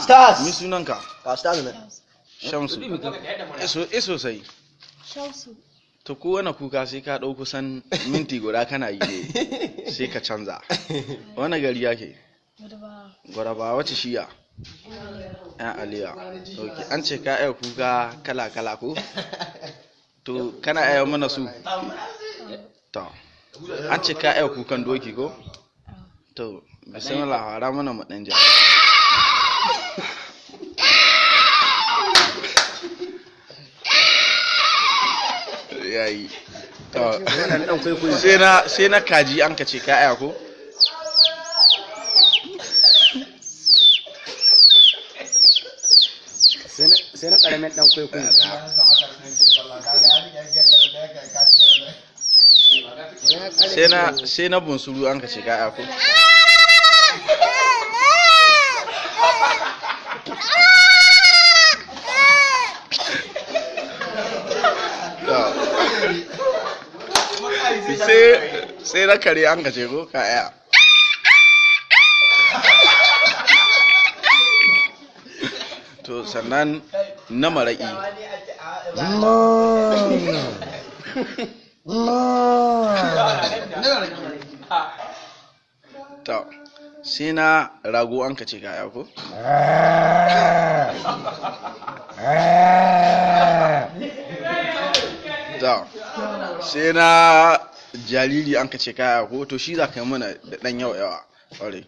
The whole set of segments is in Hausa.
Stars. Mi sunanka? Ka stars ne. Shamsu. Iso sai. Shamsu. To kowane kuka sai ka ɗau kusan minti guda kana yi ne sai ka canza. Wani gari yake? Gwarba. Gwaraba wace shiya? Yan Aliya. Ok, an ce ka iya kuka kala kala ko? To kana iya mana su? To. An ce ka iya kukan doki ko? To, bismillah fara mana mu ɗan ja. Yayi. To, sai na kaji an ka ce ka iya ko? Sai na karamin dan kwaikwayo. Sai na bunsuru an ka ce ka iya ko? To. Sai na kare an ka ce ko ka iya. To sannan na maraƙi. To sai na rago an ka ce ka iya ko? To sai na jariri an ka ce ka iya ko? To shi za ka yi mana da ɗan yawa yawa. Ƙwarai.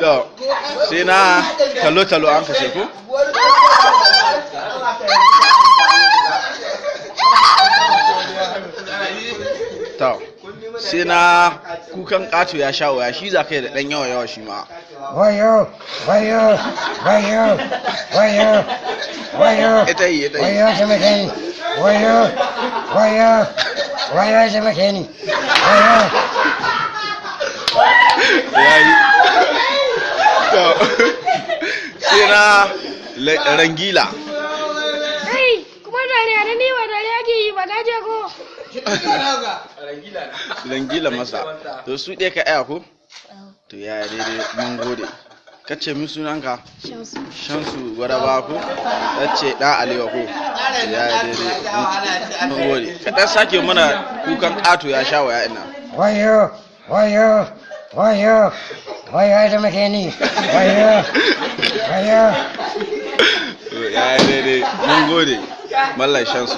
To sai na talo-talo an ka ce ko? To sai na kukan ƙato ya sha waya shi za ka yi da ɗan yawa yawa shi ma. Wayo, wayo, wayo, wayo, wayo. Ita yi, ita yi. Wayo taimake ni. Wayo, wayo, wayo taimake ni. Wayo. Yayi. To sai na rangila. Kai, kuma dariya da ni ba dariya ke yi ba na je ko. Rangila masa. To su ɗaya ka iya ko? To ya daidai mun gode. Kace min sunanka? Shamsu. Shamsu Gwaraba ko? Kace ɗan Alewa ko? Ya daidai mun gode. Ka ɗan sake mana kukan ƙato ya sha waya ina. Wayo, wayo, wayo, wayo taimake ni. Wayo, wayo. To ya daidai mun gode. Mallam Shamsu.